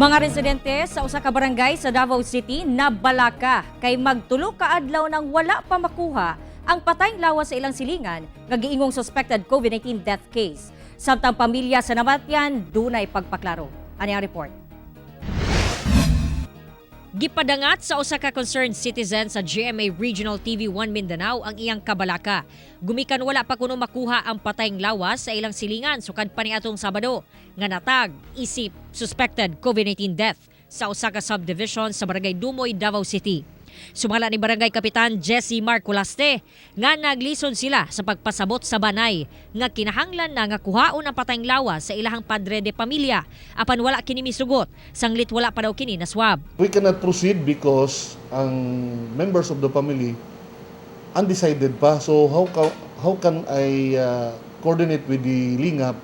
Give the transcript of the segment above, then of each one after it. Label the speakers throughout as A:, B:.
A: Mga residente sa usa ka barangay sa Davao City nabalaka kay magtulo ka adlaw nang wala pa makuha ang patayng lawas sa ilang silingan nga giingong suspected COVID-19 death case. Samtang pamilya sa namatyan dunay pagpaklaro. Ani ang report. Gipadangat sa usa ka concerned citizen sa GMA Regional TV 1 Mindanao ang iyang kabalaka. Gumikan wala pa kuno makuha ang patayng lawas sa ilang silingan sukad pa niadtong Sabado nga natag isip suspected COVID-19 death sa usa ka subdivision sa Barangay Dumoy, Davao City. Sumala ni Barangay Kapitan Jesse Marcolaste nga naglisod sila sa pagpasabot sa banay nga kinahanglan na nga kuhaon ang patayng lawas sa ilahang padre de pamilya apan wala kini misugot, sanglit wala pa daw kini na swab.
B: We cannot proceed because ang members of the family undecided pa. So how can I coordinate with the Lingap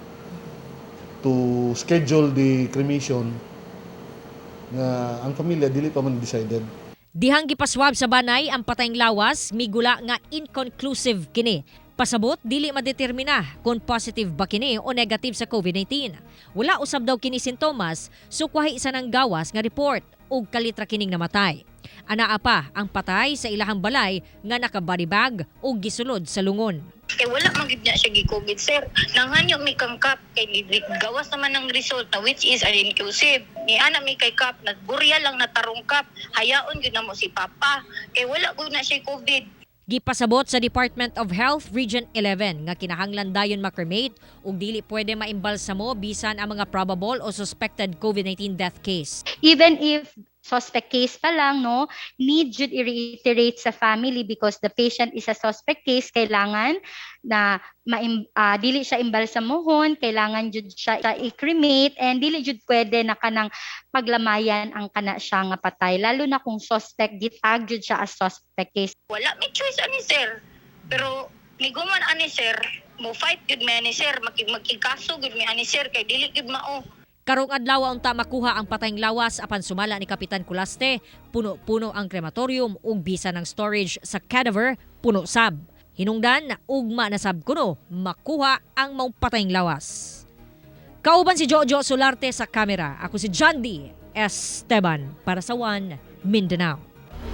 B: to schedule the cremation nga ang pamilya dili pa man decided?
A: Dihang gipaswab sa banay ang patayng lawas, migula nga inconclusive kini. Pasabot, dili madetermina kung positive ba kini o negative sa COVID-19. Wala usab daw kini sintomas, so kwahi sa nang gawas nga report ug kalitra kining namatay. Anaa pa ang patay sa ilahang balay nga naka-body bag ug gisulod sa lungon.
C: Kay wala man gid na siya gi-COVID, sir. Nanghanyo mi kang CAP kay gawas naman ang result na which is inconclusive. Ni ana mi kay CAP, nagburya lang na tarong CAP. Hayaon gyud namo si Papa kay wala gud na siya COVID.
A: Gipasabot sa Department of Health Region 11 nga kinahanglan dayon ma-cremate ug dili pwede maimbalsamo bisan ang mga probable o suspected COVID-19 death case.
D: Even if suspect case pa lang, no, need jud i-reiterate sa family because the patient is a suspect case, kailangan na dili siya imbalsamuhon, kailangan jud siya i-cremate and dili jud pwede na kanang paglamayan ang kana siya nga patay, lalo na kung suspect, gitag jud siya as suspect case.
C: Wala may choice ani, sir. Pero miguman ani, sir, mo fight gyud mi ani, sir, makigkaso gyud mi ani, sir, kay dili gyud mao.
A: Karong adlaw unta makuha ang patayng lawas apan sumala ni Kapitan Culaste, puno-puno ang crematorium ug bisan ang storage sa cadaver puno sab. Hinungdan ugma na sab kuno makuha ang maong patayng lawas. Kauban si Jojo Solarte sa kamera. Ako si John D. Esteban para sa One Mindanao.